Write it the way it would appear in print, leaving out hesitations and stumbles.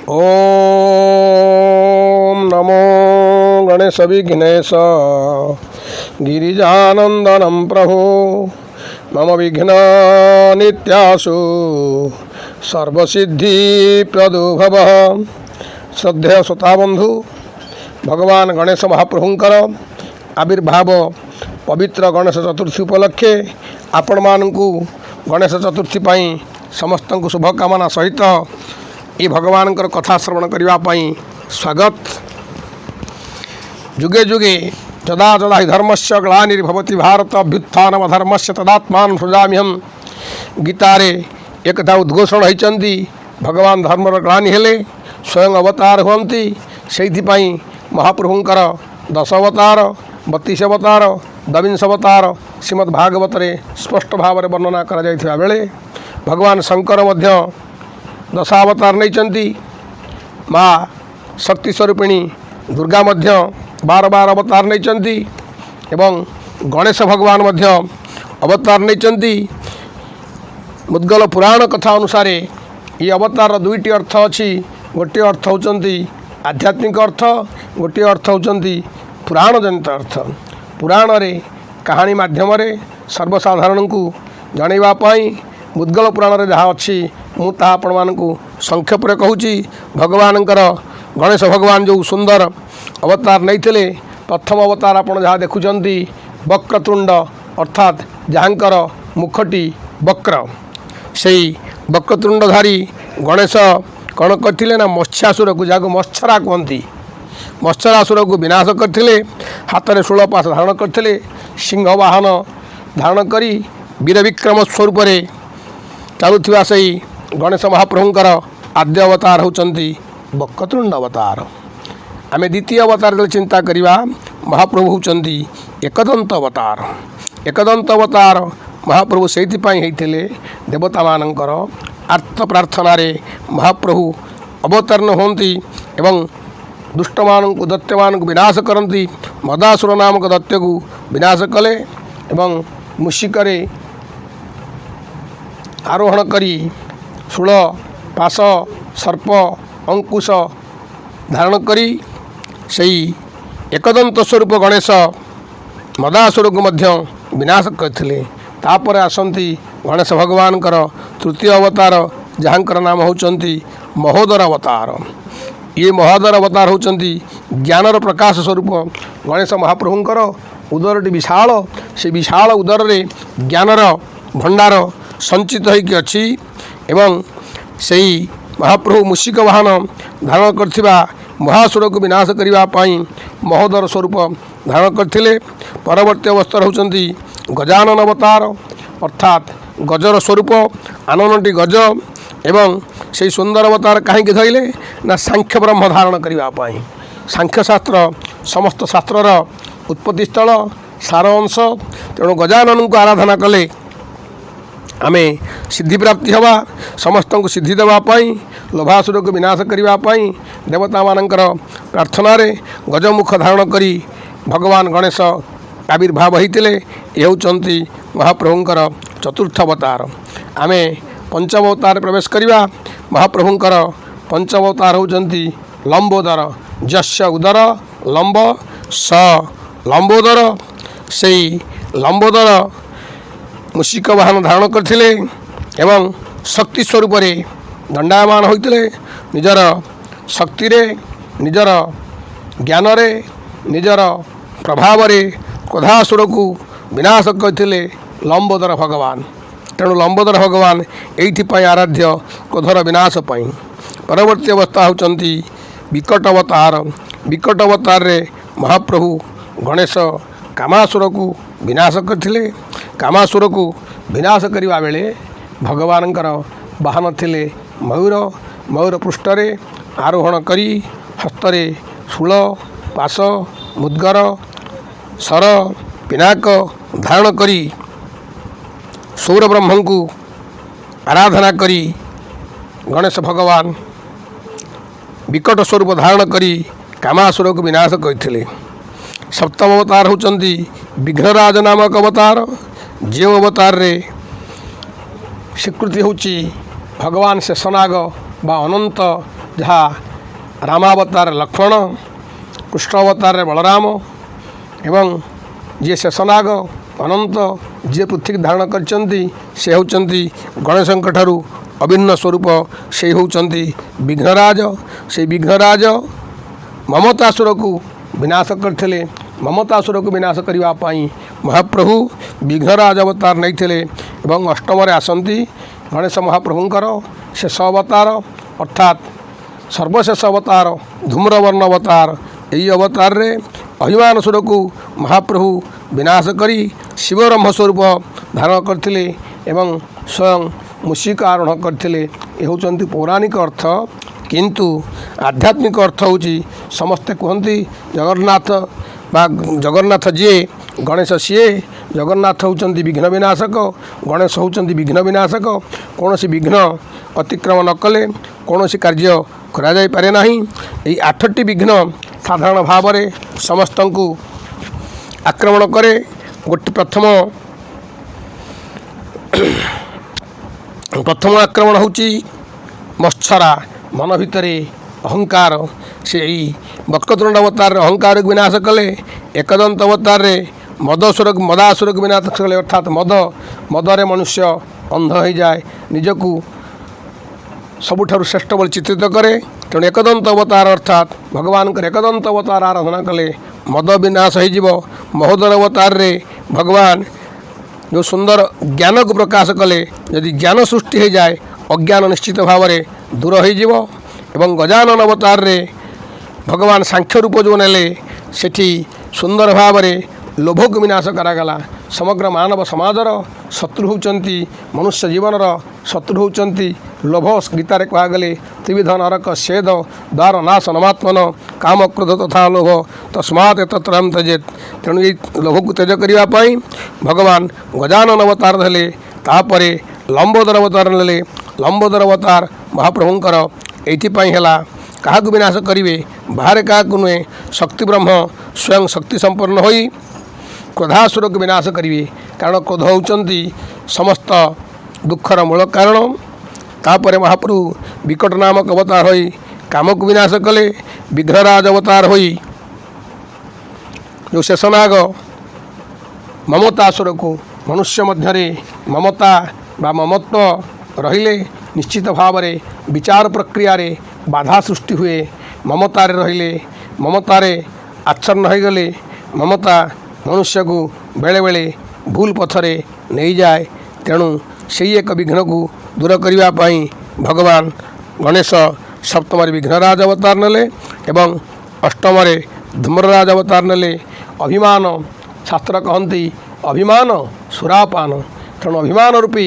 ଓମ୍ ନମୋ ଗଣେଶ ବିଘ୍ନେଶ ଗିରିଜାନନ୍ଦନಂ ପ୍ରଭୁ, ମମ ବିଘ୍ନ ନିତ୍ୟାସୁ ସର୍ବସିଦ୍ଧି ପ୍ରଦୋ ଭବ। ଶ୍ରଦ୍ଧେୟ ଶ୍ରୋତାବନ୍ଧୁ, ଭଗବାନ ଗଣେଶ ମହାପ୍ରଭୁଙ୍କର ଆବିର୍ଭାବ ପବିତ୍ର ଗଣେଶ ଚତୁର୍ଥୀ ଉପଲକ୍ଷେ ଆପଣମାନଙ୍କୁ ଗଣେଶ ଚତୁର୍ଥୀ ପାଇଁ ସମସ୍ତଙ୍କୁ ଶୁଭକାମନା ସହିତ ଏ ଭଗବାନଙ୍କର କଥା ଶ୍ରବଣ କରିବା ପାଇଁ ସ୍ୱାଗତ। ଯୁଗେ ଯୁଗେ ଯଦା ଯଦା ହି ଧର୍ମସ୍ୟ ଗ୍ଲାନିର୍ଭବତି ଭାରତ, ଅଭ୍ୟୁତ୍ଥାନମ ଅଧର୍ମସ୍ୟ ତଦାତ୍ମାନଂ ସୃଜାମ୍ୟହମ୍। ଗୀତାରେ ଏକଥା ଉଦ୍ଘୋଷଣ ହୋଇଛନ୍ତି। ଭଗବାନ ଧର୍ମର ଗ୍ଲାନି ହେଲେ ସ୍ୱୟଂ ଅବତାର ହୁଅନ୍ତି। ସେଇଥିପାଇଁ ମହାପ୍ରଭୁଙ୍କର 10 ଅବତାର, 32 ଅବତାର, ଦ୍ୱାବିଂଶ ଅବତାର ଶ୍ରୀମଦ୍ ଭାଗବତରେ ସ୍ପଷ୍ଟ ଭାବରେ ବର୍ଣ୍ଣନା କରାଯାଇଥିବା ବେଳେ ଭଗବାନ ଶଙ୍କର ମଧ୍ୟ ଦଶାବତାର ନେଇଛନ୍ତି। ମା ଶକ୍ତି ସ୍ୱରୂପିଣୀ ଦୁର୍ଗା ମଧ୍ୟ 12 12 ଅବତାର ନେଇଛନ୍ତି ଏବଂ ଗଣେଶ ଭଗବାନ ମଧ୍ୟ ଅବତାର ନେଇଛନ୍ତି। ମୁଦ୍ଗଲ ପୁରାଣ କଥା ଅନୁସାରେ ଏ ଅବତାରର ଦୁଇଟି ଅର୍ଥ ଅଛି। ଗୋଟିଏ ଅର୍ଥ ହେଉଛନ୍ତି ଆଧ୍ୟାତ୍ମିକ ଅର୍ଥ, ଗୋଟିଏ ଅର୍ଥ ହେଉଛନ୍ତି ପୁରାଣଜନିତ ଅର୍ଥ। ପୁରାଣରେ କାହାଣୀ ମାଧ୍ୟମରେ ସର୍ବସାଧାରଣଙ୍କୁ ଜଣାଇବା ପାଇଁ ମୁଦ୍ଗଲ ପୁରାଣରେ ଯାହା ଅଛି, ମୁଁ ତାହା ଆପଣମାନଙ୍କୁ ସଂକ୍ଷେପରେ କହୁଛି। ଭଗବାନଙ୍କର ଗଣେଶ ଭଗବାନ ଯେଉଁ ସୁନ୍ଦର ଅବତାର ନେଇଥିଲେ, ପ୍ରଥମ ଅବତାର ଆପଣ ଯାହା ଦେଖୁଛନ୍ତି ବକ୍ରତୁଣ୍ଡ, ଅର୍ଥାତ୍ ଯାହାଙ୍କର ମୁଖଟି ବକ୍ର। ସେଇ ବକ୍ରତୁଣ୍ଡଧାରୀ ଗଣେଶ କ'ଣ କରିଥିଲେ ନା ମତ୍ସ୍ୟାସୁରକୁ, ଯାହାକୁ ମତ୍ସରା କୁହନ୍ତି, ମତ୍ସରାସୁରକୁ ବିନାଶ କରିଥିଲେ। ହାତରେ ଶୂଳପାଶ ଧାରଣ କରିଥିଲେ। ସିଂହ ବାହନ ଧାରଣ କରି ବୀର ବିକ୍ରମ ସ୍ୱରୂପରେ ଚାଲୁଥିବା ସେଇ ଗଣେଶ ମହାପ୍ରଭୁଙ୍କର ଆଦ୍ୟ ଅବତାର ହେଉଛନ୍ତି ବକ୍ରତୁଣ୍ଡ ଅବତାର। ଆମେ ଦ୍ୱିତୀୟ ଅବତାର ଯେତେବେଳେ ଚିନ୍ତା କରିବା, ମହାପ୍ରଭୁ ହେଉଛନ୍ତି ଏକଦନ୍ତ ଅବତାର। ଏକଦନ୍ତ ଅବତାର ମହାପ୍ରଭୁ ସେଇଥିପାଇଁ ହେଇଥିଲେ, ଦେବତାମାନଙ୍କର ଆର୍ତ୍ତ ପ୍ରାର୍ଥନାରେ ମହାପ୍ରଭୁ ଅବତୀର୍ଣ୍ଣ ହୁଅନ୍ତି ଏବଂ ଦୁଷ୍ଟମାନଙ୍କୁ, ଦୈତ୍ୟମାନଙ୍କୁ ବିନାଶ କରନ୍ତି। ମଦାସୁର ନାମକ ଦୈତ୍ୟକୁ ବିନାଶ କଲେ ଏବଂ ମୂଷିକରେ ଆରୋହଣ କରି ଶୂଳ, ପାଶ, ସର୍ପ, ଅଙ୍କୁଶ ଧାରଣ କରି ସେଇ ଏକଦନ୍ତ ସ୍ୱରୂପ ଗଣେଶ ମଦାସୁରକୁ ମଧ୍ୟ ବିନାଶ କରିଥିଲେ। ତାପରେ ଆସନ୍ତି ଗଣେଶ ଭଗବାନଙ୍କର ତୃତୀୟ ଅବତାର, ଯାହାଙ୍କର ନାମ ହେଉଛନ୍ତି ମହୋଦର ଅବତାର। ଇଏ ମହୋଦର ଅବତାର ହେଉଛନ୍ତି ଜ୍ଞାନର ପ୍ରକାଶ ସ୍ୱରୂପ। ଗଣେଶ ମହାପ୍ରଭୁଙ୍କର ଉଦରଟି ବିଶାଳ। ସେ ବିଶାଳ ଉଦରରେ ଜ୍ଞାନର ଭଣ୍ଡାର ସଞ୍ଚିତ ହୋଇକି ଅଛି ଏବଂ ସେଇ ମହାପ୍ରଭୁ ମୂଷିକ ବାହନ ଧାରଣ କରିଥିବା ମହାସୁରକୁ ବିନାଶ କରିବା ପାଇଁ ମହୋଦର ସ୍ୱରୂପ ଧାରଣ କରିଥିଲେ। ପରବର୍ତ୍ତୀ ଅବସ୍ଥାରେ ହେଉଛନ୍ତି ଗଜାନନ ଅବତାର, ଅର୍ଥାତ୍ ଗଜର ସ୍ୱରୂପ, ଆନନଟି ଗଜ। ଏବଂ ସେଇ ସୁନ୍ଦର ଅବତାର କାହିଁକି ଧରିଲେ ନା ସାଂଖ୍ୟ ବ୍ରହ୍ମ ଧାରଣ କରିବା ପାଇଁ। ସାଂଖ୍ୟଶାସ୍ତ୍ର ସମସ୍ତ ଶାସ୍ତ୍ରର ଉତ୍ପତ୍ତି ସ୍ଥଳ, ସାର ଅଂଶ। ତେଣୁ ଗଜାନନଙ୍କୁ ଆରାଧନା କଲେ ଆମେ ସିଦ୍ଧିପ୍ରାପ୍ତି ହେବା। ସମସ୍ତଙ୍କୁ ସିଦ୍ଧି ଦେବା ପାଇଁ, ଲୋଭାସୁରକୁ ବିନାଶ କରିବା ପାଇଁ ଦେବତାମାନଙ୍କର ପ୍ରାର୍ଥନାରେ ଗଜମୁଖ ଧାରଣ କରି ଭଗବାନ ଗଣେଶ ଆବିର୍ଭାବ ହୋଇଥିଲେ। ଏ ହେଉଛନ୍ତି ମହାପ୍ରଭୁଙ୍କର ଚତୁର୍ଥ ଅବତାର। ଆମେ ପଞ୍ଚମ ଅବତାରରେ ପ୍ରବେଶ କରିବା। ମହାପ୍ରଭୁଙ୍କର ପଞ୍ଚମ ଅବତାର ହେଉଛନ୍ତି ଲମ୍ବୋଦର। ଯସ୍ୟ ଉଦର ଲମ୍ବ, ସ ଲମ୍ବୋଦର। ସେଇ ଲମ୍ବୋଦର ମୂଷିକ ବାହନ ଧାରଣ କରିଥିଲେ ଏବଂ ଶକ୍ତି ସ୍ୱରୂପରେ ଦଣ୍ଡାୟମାନ ହୋଇଥିଲେ। ନିଜର ଶକ୍ତିରେ, ନିଜର ଜ୍ଞାନରେ, ନିଜର ପ୍ରଭାବରେ କ୍ରୋଧାସୁରକୁ ବିନାଶ କରିଥିଲେ ଲମ୍ବୋଦର ଭଗବାନ। ତେଣୁ ଲମ୍ବୋଦର ଭଗବାନ ଏଇଥିପାଇଁ ଆରାଧ୍ୟ, କ୍ରୋଧର ବିନାଶ ପାଇଁ। ପରବର୍ତ୍ତୀ ଅବସ୍ଥା ହେଉଛନ୍ତି ବିକଟ ଅବତାର। ବିକଟ ଅବତାରରେ ମହାପ୍ରଭୁ ଗଣେଶ କାମାସୁରକୁ ବିନାଶ କରିଥିଲେ। କାମାସୁରକୁ ବିନାଶ କରିବା ବେଳେ ଭଗବାନଙ୍କର ବାହନ ଥିଲେ ମୟୂର। ମୟୂର ପୃଷ୍ଠରେ ଆରୋହଣ କରି ହସ୍ତରେ ଶୂଳ, ପାଶ, ମୁଦ୍ଗର, ଶର, ପିନାକ ଧାରଣ କରି ସୌରବ୍ରହ୍ମଙ୍କୁ ଆରାଧନା କରି ଗଣେଶ ଭଗବାନ ବିକଟ ସ୍ୱରୂପ ଧାରଣ କରି କାମାସୁରକୁ ବିନାଶ କରିଥିଲେ। ସପ୍ତମ ଅବତାର ହେଉଛନ୍ତି ବିଘ୍ନରାଜ ନାମକ ଅବତାର, ଯେଉଁ ଅବତାରରେ ସ୍ୱୀକୃତି ହେଉଛି ଭଗବାନ ଶେଷନାଗ ବା ଅନନ୍ତ। ଯାହା ରାମାବତାର ଲକ୍ଷ୍ମଣ, କୃଷ୍ଣ ଅବତାରରେ ବଳରାମ ଏବଂ ଯିଏ ଶେଷନାଗ ଅନନ୍ତ, ଯିଏ ପୃଥିବୀ ଧାରଣ କରିଛନ୍ତି, ସେ ହେଉଛନ୍ତି ଗଣେଶଙ୍କ ଠାରୁ ଅଭିନ୍ନ ସ୍ୱରୂପ। ସେ ହେଉଛନ୍ତି ବିଘ୍ନରାଜ। ସେଇ ବିଘ୍ନରାଜ ମମତାସୁରକୁ ବିନାଶ କରିଥିଲେ। ମମତାସୁରକୁ ବିନାଶ କରିବା ପାଇଁ ମହାପ୍ରଭୁ ବିଘ୍ନରାଜ ଅବତାର ନେଇଥିଲେ ଏବଂ ଅଷ୍ଟମରେ ଆସନ୍ତି ଗଣେଶ ମହାପ୍ରଭୁଙ୍କର ଶେଷ ଅବତାର, ଅର୍ଥାତ୍ ସର୍ବଶେଷ ଅବତାର, ଧୂମ୍ରବର୍ଣ୍ଣ ଅବତାର। ଏହି ଅବତାରରେ ଅଭିମାନ ସୁରକୁ ମହାପ୍ରଭୁ ବିନାଶ କରି ଶିବବ୍ରହ୍ମ ସ୍ୱରୂପ ଧାରଣ କରିଥିଲେ ଏବଂ ସ୍ୱୟଂ ମୂଷିକ ଆରୋହଣ କରିଥିଲେ। ଏ ହେଉଛନ୍ତି ପୌରାଣିକ ଅର୍ଥ। କିନ୍ତୁ ଆଧ୍ୟାତ୍ମିକ ଅର୍ଥ ହେଉଛି, ସମସ୍ତେ କୁହନ୍ତି ଜଗନ୍ନାଥ ବା ଜଗନ୍ନାଥ ଯିଏ, ଗଣେଶ ସିଏ। ଜଗନ୍ନାଥ ହେଉଛନ୍ତି ବିଘ୍ନ ବିନାଶକ, ଗଣେଶ ହେଉଛନ୍ତି ବିଘ୍ନ ବିନାଶକ। କୌଣସି ବିଘ୍ନ ଅତିକ୍ରମ ନ କଲେ କୌଣସି କାର୍ଯ୍ୟ କରାଯାଇପାରେ ନାହିଁ। ଏହି ଆଠଟି ବିଘ୍ନ ସାଧାରଣ ଭାବରେ ସମସ୍ତଙ୍କୁ ଆକ୍ରମଣ କରେ। ଗୋଟେ ପ୍ରଥମ ଆକ୍ରମଣ ହେଉଛି ମତ୍ସରା, ମନ ଭିତରେ ଅହଙ୍କାର। ସେ ଏଇ ବକ୍ରତୁଣ୍ଡ ଅବତାରରେ ଅହଙ୍କାରକୁ ବିନାଶ କଲେ। ଏକଦନ୍ତ ଅବତାରରେ ମଦସୁରକୁ, ମଦାସୁରକୁ ବିନାଶ କଲେ। ଅର୍ଥାତ୍ ମଦରେ ମନୁଷ୍ୟ ଅନ୍ଧ ହୋଇଯାଏ, ନିଜକୁ ସବୁଠାରୁ ଶ୍ରେଷ୍ଠ ବୋଲି ଚିତ୍ରିତ କରେ। ତେଣୁ ଏକଦନ୍ତ ଅବତାର, ଅର୍ଥାତ୍ ଭଗବାନଙ୍କର ଏକଦନ୍ତ ଅବତାର ଆରାଧନା କଲେ ମଦ ବିନାଶ ହୋଇଯିବ। ମହୋଦର ଅବତାରରେ ଭଗବାନ ଯେଉଁ ସୁନ୍ଦର ଜ୍ଞାନକୁ ପ୍ରକାଶ କଲେ, ଯଦି ଜ୍ଞାନ ସୃଷ୍ଟି ହୋଇଯାଏ, ଅଜ୍ଞାନ ନିଶ୍ଚିତ ଭାବରେ ଦୂର ହୋଇଯିବ। ଏବଂ ଗଜାନନ ଅବତାରରେ ଭଗବାନ ସାଂଖ୍ୟ ରୂପ ଯେଉଁ ନେଲେ, ସେଠି ସୁନ୍ଦର ଭାବରେ ଲୋଭକୁ ବିନାଶ କରାଗଲା। ସମଗ୍ର ମାନବ ସମାଜର ଶତ୍ରୁ ହେଉଛନ୍ତି, ମନୁଷ୍ୟ ଜୀବନର ଶତ୍ରୁ ହେଉଛନ୍ତି ଲୋଭ। ଗୀତାରେ କୁହାଗଲେ, ତ୍ରିବିଧ ନରକ ସେଦ ଦ୍ୱାର ନାଶ ନମାତ୍ମନ କାମ କ୍ରୋଧ ତଥା ଲୋଭ ତସ୍ମାତ୍ ଏତତ୍ରୟಂ ତ୍ୟଜେତ୍। ତେଣୁ ଏଇ ଲୋଭକୁ ତ୍ୟାଗ କରିବା ପାଇଁ ଭଗବାନ ଗଜାନନ ଅବତାର ନେଲେ। ତାପରେ ଲମ୍ବୋଦର ଅବତାର ନେଲେ। ଲମ୍ବୋଦର ଅବତାର ମହାପ୍ରଭୁଙ୍କର ଏଇଥିପାଇଁ ହେଲା, କାହାକୁ ବିନାଶ କରିବେ? ବାହାରେ କାହାକୁ ନୁହେଁ, ଶକ୍ତି ବ୍ରହ୍ମ ସ୍ୱୟଂ ଶକ୍ତି ସମ୍ପନ୍ନ ହୋଇ କ୍ରୋଧାସୁରକୁ ବିନାଶ କରିବେ। କାରଣ କ୍ରୋଧ ହେଉଛନ୍ତି ସମସ୍ତ ଦୁଃଖର ମୂଳ କାରଣ। ତାପରେ ମହାପ୍ରଭୁ ବିକଟ ନାମକ ଅବତାର ହୋଇ କାମକୁ ବିନାଶ କଲେ। ବିଘ୍ନରାଜ ଅବତାର ହୋଇ ଯେଉଁ ଶେଷନାଗ ମମତାସୁରକୁ, ମନୁଷ୍ୟ ମଧ୍ୟରେ ମମତା ବା ମମତ୍ୱ ରହିଲେ ନିଶ୍ଚିତ ଭାବରେ ବିଚାର ପ୍ରକ୍ରିୟାରେ ବାଧା ସୃଷ୍ଟି ହୁଏ। ମମତାରେ ରହିଲେ, ମମତାରେ ଆଚ୍ଛନ୍ନ ହୋଇଗଲେ ମମତା ମନୁଷ୍ୟକୁ ବେଳେବେଳେ ଭୁଲ ପଥରେ ନେଇଯାଏ। ତେଣୁ ସେଇ ଏକ ବିଘ୍ନକୁ ଦୂର କରିବା ପାଇଁ ଭଗବାନ ଗଣେଶ ସପ୍ତମରେ ବିଘ୍ନରାଜ ଅବତାର ନେଲେ ଏବଂ ଅଷ୍ଟମରେ ଧୂମ୍ରରାଜ ଅବତାର ନେଲେ। ଅଭିମାନ, ଶାସ୍ତ୍ର କହନ୍ତି, ଅଭିମାନ ସୁରାପାନ। ତେଣୁ ଅଭିମାନ ରୂପୀ